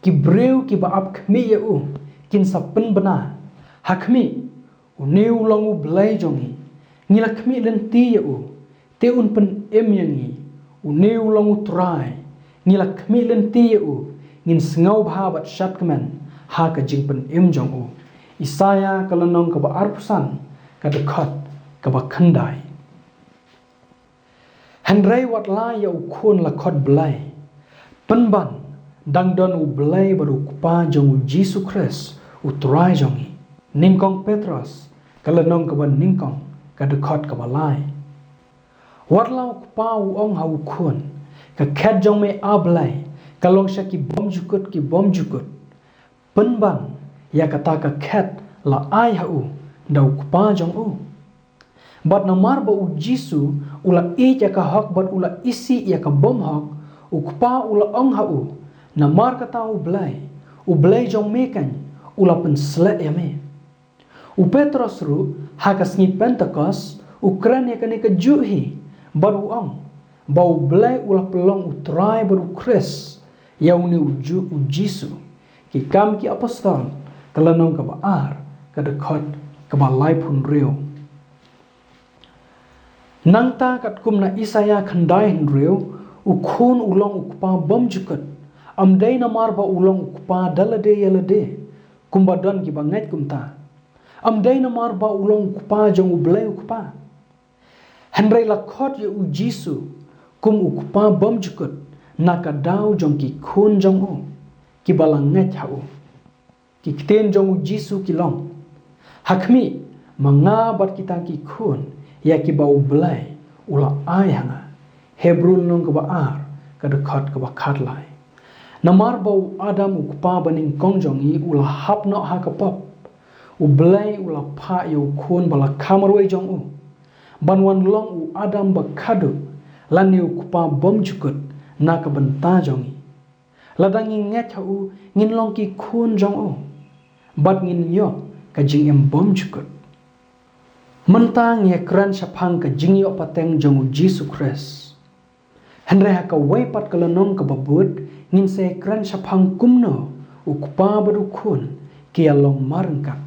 ki briew kiba ap khmih ïa u kin sa pynbna, Ha khmih, une u long U Blei jong ngi, ngi la khmih lynti ïa u, te un pynim ïa ngi. Une u long U Trai, Ngi la khmih lynti ïa u, ngin sngewbha bad shad kmen ha ka jingpynim jong u. Isaïah ka lynnong kaba arphew san, ka dkhot kaba khyndai. Hynrei wat la ïa u khun la khot Blei, pynban dang don u Blei bad u Kpa jong u Jisu Khrist, u Trai jong ngi. Nyngkong Petros ka lynnong kaba nyngkong, ka dkhot kaba lai. Wat la u kpa u ong ha u khun, ka khet jong me, A Blei, ka long sha ki bymjukut ki bymjukut. Pynban ïa kata ka khet la ai ha u da u Kpa jong u. Bad namar ba u Jisu u la ïeit ïa ka hok bad u la isih ïa ka bymhok, u Kpa u la ong ha u, namar kata U Blei, U Blei jong me kan, u la pynsleh ïa me. U Petros ruh ha ka sngi Pentekost u kren ïa kane kajuh hi, bad u ong ba U Blei u la pynlong u Trai bad u Khrist ïa une ujuh u Jisu. Ki Kam ki Apostol ka lynnong kaba ar, ka dkhot kaba laiphew hynriew. Nangta katkum na Isaïah khyndai hynriew, u khun u long u kpa bymjukut, ym dei namar ba u long u kpa da lade ïa lade, kumba don kiba ngeit kumta. Ym dei namar ba u long u kpa jong U Blei u Kpa. Hynrei la khot ïa u Jisu kum u kpa bymjukut na ka daw jong ki khun jong u, kiba la ngeit ha u. Ki ktien jong u Jisu ki long, ha khmih, ma nga bad kita ki khun ïa kiba U Blei u la ai ha nga. Hebru lynnong kaba ar, ka dkhot kaba khatlai. Namar ba u Adam u kpa banyngkong jong ngi u la hap noh ha ka pop, U Blei u la phah ïa u khun ba la kha marwei jong u, ban wan long u Adam ba khadduh, lane u kpa bymjukut na ka bynta jong ngi. Lada ngi ngeit ha u, ngin long ki khun jong u, bad ngin ïoh ka jingim bymjukut. Mynta ngi ïa kren shaphang ka jingïoh pateng jong u Jisu Khrist. Hynrei ha kawei pat ka lynnong kaba bud, ngin sa ïa kren shaphang kumno u kpa bad u khun ki ïa long marryngkat.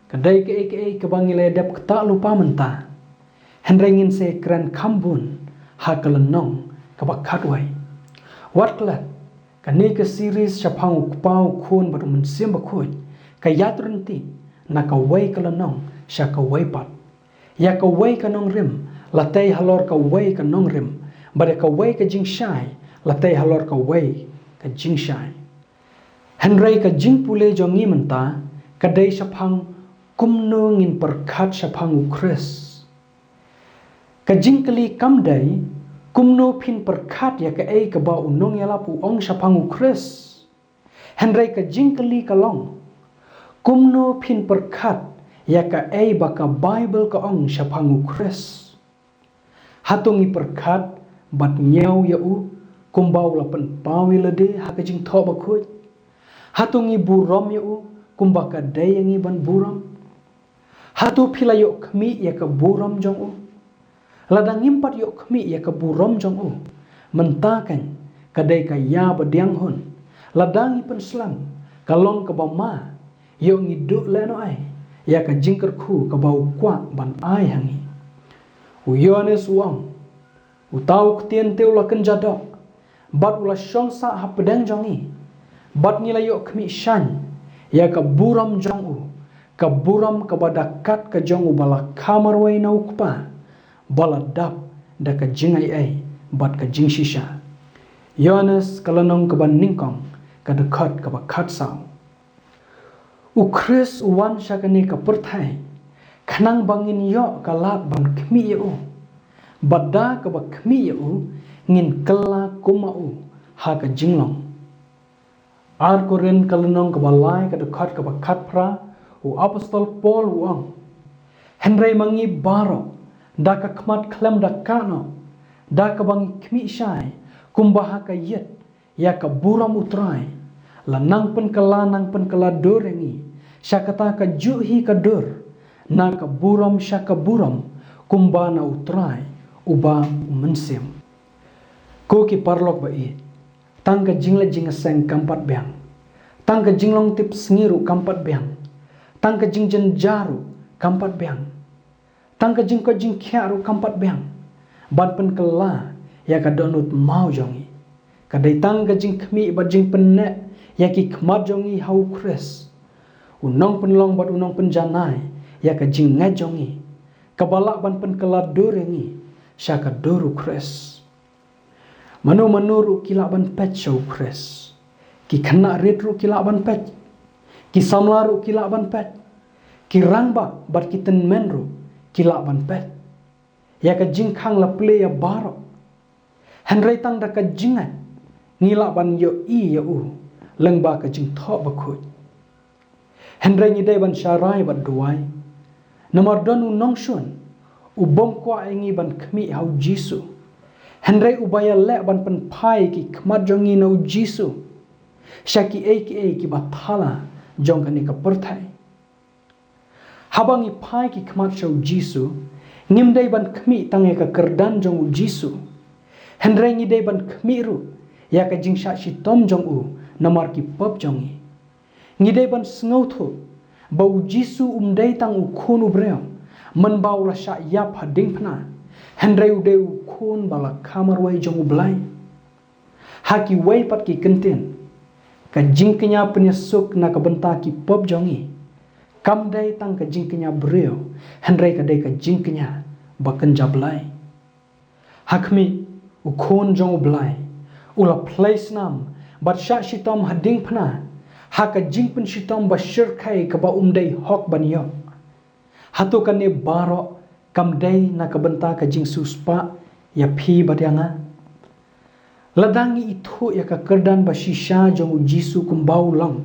Ka dei kaei kaei kaba ngi la ïa dep ktah lypa mynta. Hynrei ngin sa ïa kren kham bun ha ka lynnong kaba khatwei. Wat klet, kane ka series shaphang u Kpa, u Khun bad u Mynsiem Bakhuid ka ïatrynti na kawei ka lynnong sha kawei pat. Ïa kawei ka nongrim la tei halor kawei ka nongrim, bad ïa kawei ka jingshai la tei halor kawei ka jingshai. Hynrei ka jingpule jong ngi mynta ka dei shaphang kumno ngin pyrkhat shaphang u Khrist. Ka jingkylli kam dei kumno phin pyrkhat ïa kaei kaba u nongïalap u ong shaphang u Khrist. Hynrei ka jingkylli ka long, kumno phin pyrkhat ïa kaei ba ka Baibl ka ong shaphang u Khrist. Hato ngi pyrkhat bad ñiew ïa u kumba u la pynpaw ïa lade ha ka jingthoh bakhuid? Hato ngi burom ïa u kumba ka dei ïa ngi ban burom? Hato phi la ïoh khmih ïa ka burom jong u? Lada ngim pat ïoh khmih ïa ka burom jong u, mynta kan ka dei ka ïa ba diang hun. Lada ngi pynslem, ka long kaba ma, ïoh ngi duh lehnohei ïa ka jingkyrkhu kaba u kwah ban ai ha ngi. U Ïoannis u ong, uta u Ktien te u la kynja doh, bad u la shong sah hapdeng jong ngi, bad ngi la ïoh khmih shaiñ ïa ka burom jong u, ka burom kaba da kat ka jong u ba la kha marwei na u Kpa, ba la dap da ka jingaiei bad ka jingshisha. Ïoannis ka lynnong kaba nyngkong, ka dkhot kaba khatsaw. U Khrist u wan sha kane ka pyrthei khnang ba ngin ïoh ka lad ban khmih ïa u, bad da kaba khmih ïa u ngin kylla kum ma u ha ka jinglong. Ar Korinth ka lynnong kaba lai, ka dkhot kaba khatphra, u apostol Paul u ong, hynrei ma ngi baroh, da ka khmat khlem da kano, da kaba ngi khmih shai kumba ha ka ïit ïa ka burom u Trai, la nang pynkylla nang pynkylla dur ïa ngi sha kata kajuh hi ka dur, na ka burom sha ka burom, kumba na u Trai uba u mynsiem. Ko ki paralok ba ïeit, tang ka jingleh jingïaseng kam pat biang, tang ka jinglong tipsngi ruh kam pat biang, tang ka jingjynjar ruh kam pat biang, tang ka jingkoit jingkhiah ruh kam pat biang ban pynkylla ïa ka dohnud maw jong ngi. Ka dei tang ka jingkhmih bad jingpynneh ïa ki khmat jong ngi ha u Khrist, u nongpynlong bad u nongpynjanai ïa ka jingngeit jong ngi, kaba lah ban pynkylla dur ïa ngi sha ka dur u Khrist. Mano mano ruh ki lah ban peit sha u Khrist. Ki khynnah rit ruh ki lah ban peit. Ki samla ruh ki lah ban peit. Ki rangbah bad ki tymmen ruh ki lah ban peit ïa ka jingkhang la plie ïa baroh. Hynrei tang da ka jingngeit ngi lah ban ïohi ïa u lyngba ka jingthoh bakhuid. Hynrei ngi dei ban sharai bad duwai. Namar don u nongshun u bym kwah ïa ngi ban khmih ha u Jisu, hynrei uba ïaleh ban pynphai ki khmat jong ngi na u Jisu sha kiei kiei kiba thala jong kane ka pyrthei. Haba ngi phai ki khmat sha u Jisu, ngim dei ban khmih tang ïa ka kyrdan jong u Jisu, hynrei ngi dei ban khmih ruh ïa ka jingshah shitom jong u namar ki pop jong ngi. Ngi dei ban sngewthuh ba u Jisu um dei tang u khun u briew mynba u la shah ïap ha diengphna, hynrei u dei u khun ba la kha marwei jong u Blei. Ha kiwei pat ki kyntien, ka jingkñia pynïasuk na ka bynta ki pop jong ngi kam dei tang ka jingkñia briew, hynrei ka dei ka jingkñia ba kynja Blei. Ha khmih, u khun jong u Blei u la plie snam bad shah shitom ha diengphna ha ka jingpynshitom ba shyrkhei kaba um dei hok ban ïoh. Hato kane baroh kam dei na ka bynta ka jingsiewspah ïa phi bad ïa nga? Lada ngi ithuh ïa ka kyrdan ba shisha jong u Jisu kumba u long,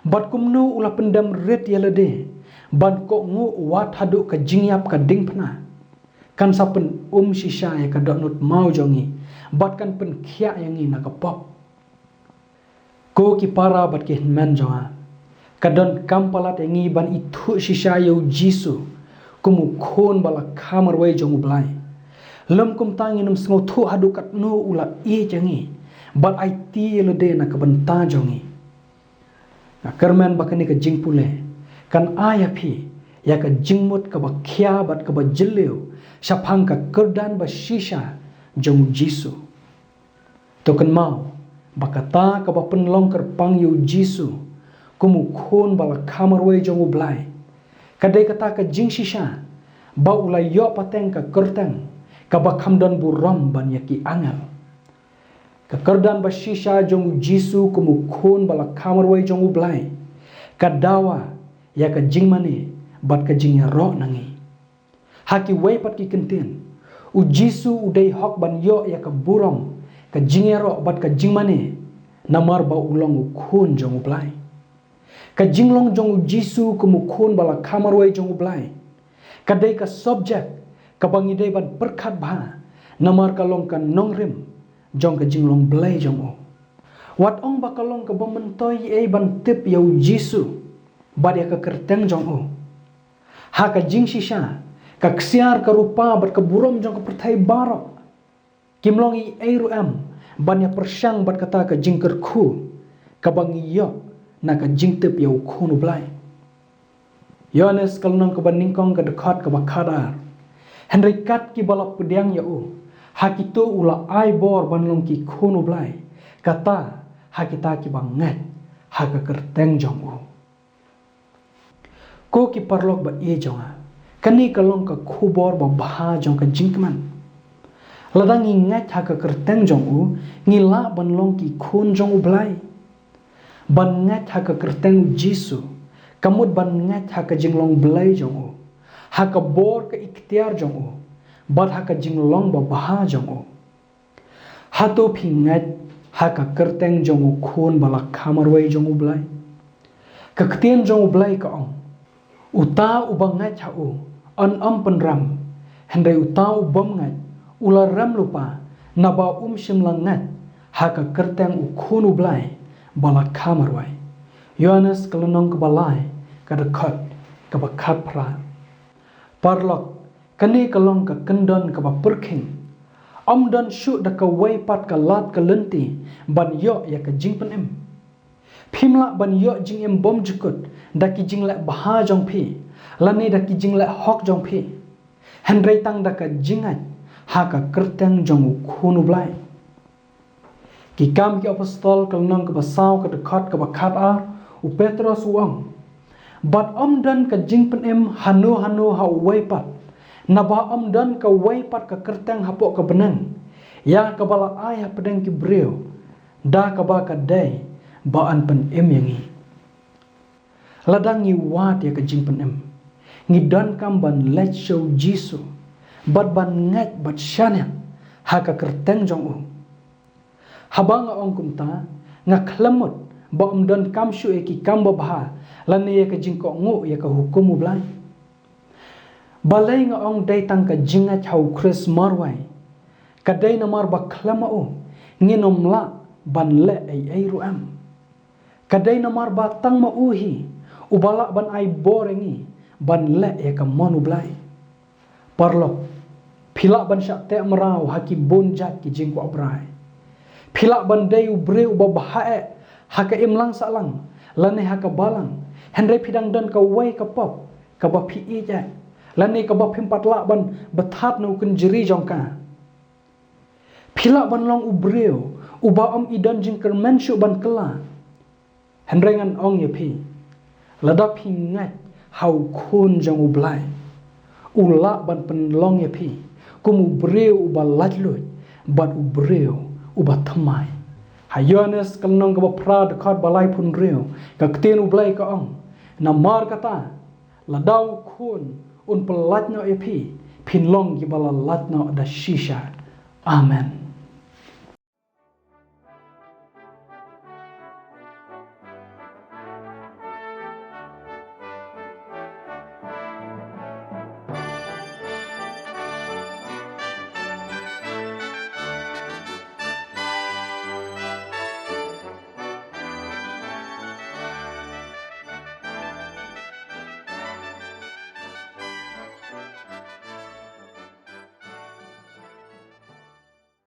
bad kumno u la pyndem rit ïa lade ban kohnguh wat haduh ka jingïap ka diengphna, kan sa pyn-um shisha ïa ka dohnud maw jong ngi bad kan pynkhiah ïa ngi na ka pop. Ko ki para bad ki hynmen jong nga, ka donkam palat ïa ngi ban ithuh shisha ïa u Jisu kum u khun ba la kha marwei jong u Blei. Lym kumta ngin ym sngewthuh haduh katno u la ïeit ïa ngi bad aiti ïa lade na ka bynta jong ngi. Nga kyrmen ba kane ka jingpule kan ai ïa phi ïa ka jingmut kaba khia bad kaba jylliew shaphang ka kyrdan ba shisha jong u Jisu. To kynmaw ba kata kaba pynlong kyrpang ïa u Jisu kum u khun ba la kha marwei jong u Blei, ka dei kata ka jingshisha ba u la ïoh pateng ka kyrteng kaba kham don burom ban ïa ki angel. Ka kyrdan ba shisha jong u Jisu kum u khun ba la kha marwei jong u Blei ka dawa ïa ka jingmane bad ka jingïaroh na ngi. Ha kiwei pat ki kyntien, u Jisu u dei hok ban ïoh ïa ka burom, ka jingïaroh bad ka jingmane, namar ba u long u khun jong u Blei. Ka jinglong jong u Jisu kum u khun ba la kha marwei jong u Blei ka dei ka subject kaba ngi dei ban pyrkhat bha, namar ka long ka nongrim jong ka jinglong Blei jong u. Wat ong ba ka long kaba myntoi ei ban tip ïa u Jisu bad ïa ka kyrteng jong u. Ha ka jingshisha, ka ksiar, ka rupa bad ka burom jong ka pyrthei baroh kim long ei ruh em ban ïa pyrshang bad kata ka jingkyrkhu kaba ngi ïoh na ka jingtip ïa u khun u Blei. Ïoannis ka lynnong kaba nyngkong ka dkhot kaba khatar. Hynrei kat kiba la pdiang ïa u, ha kito u la ai bor ban long ki khun u Blei, kata ha kita kiba ngeit ha ka kyrteng jong u. Ko ki paralok ba ïeit jong nga, kane ka long ka khubor ba bha jong ka jingkmen. Lada ngi ngeit ha ka kyrteng jong u, ngi lah ban long ki khun jong u Blei. Ban ngeit ha ka kyrteng u Jisu ka mut ban ngeit ha ka jinglong Blei jong u, ha ka bor ka iktiar jong u, bad ha ka jinglong ba bha jong u. Hato phi ngeit ha ka kyrteng jong u khun ba la kha marwei jong u Blei? Ka ktien jong u Blei ka ong, uta uba ngeit ha u yn ym pynrem, hynrei uta u bym ngeit u la rem lypa, naba um shym la ngeit ha ka kyrteng u khun u Blei ba la kha marwei. Ïoannis ka lynnong kaba lai ka dkhot kaba khatphra. Paralok, kane ka long ka kyndon kaba pyrkhing. Ym don shuh da kawei pat ka lad ka lynti ban ïoh ïa ka jingpynim. Phim lah ban ïoh jingim bymjukut da ki jingleh bha jong phi lane da ki jingleh hok jong phi, hynrei tang da ka jingngeit ha ka kyrteng jong u khun u Blei. Ki Kam ki Apostol ka lynnong kaba saw ka dkhot kaba khatar, u Petros u ong: Bad ym don ka jingpynim hano hano ha uwei pat, naba ym don kawei pat ka kyrteng hapoh ka bneng ïa kaba la ai hapdeng ki briew da kaba ka dei ba yn pynim ïa ngi. Lada ngi wad ïa ka jingpynim, ngi donkam ban leit sha u Jisu bad ban ngeit bad shaniah ha ka kyrteng jong u. Haba nga ong kumta, nga khlem mut ba ym donkam shuh ïa ki kam babha lane ïa ka jingkohnguh ïa ka hukum u Blai. Balei nga ong dei tang ka jingngeit ha u Khrist marwei? Ka dei namar ba khlem ma u ngin ym lah ban leh ei ei ruh em. Ka dei namar ba tang ma u hi uba lah ban ai bor ïa ngi ban leh ïa ka mon u Blai. Paralok, phi lah ban shah teh mraw ha ki bun jait ki jingkwah brai. Phi lah ban dei u briew uba bha eh ha ka imlang sahlang lane ha ka balang, hynrei phi dang don kawei ka pop kaba phi ïeit eh lane kaba phim pat lah ban bthat na u kynjri jong ka. Phi lah ban long u briew uba ym i don jingkyrmen shuh ban kylla. Hynrei ngan ong ïa phi, lada phi ngeit ha u Khun jong u Blai, u lah ban pynlong ïa phi kum u briew uba laitluid bad u briew uba thymmai. Ha Ïoannis ka lynnong kaba phra dkhot ba laiphew hynriew, ka ktien u Blai ka ong: Namar kata, lada u Khun un pyllait noh ïa phi, phin long kiba la lait noh da shisha. Amen.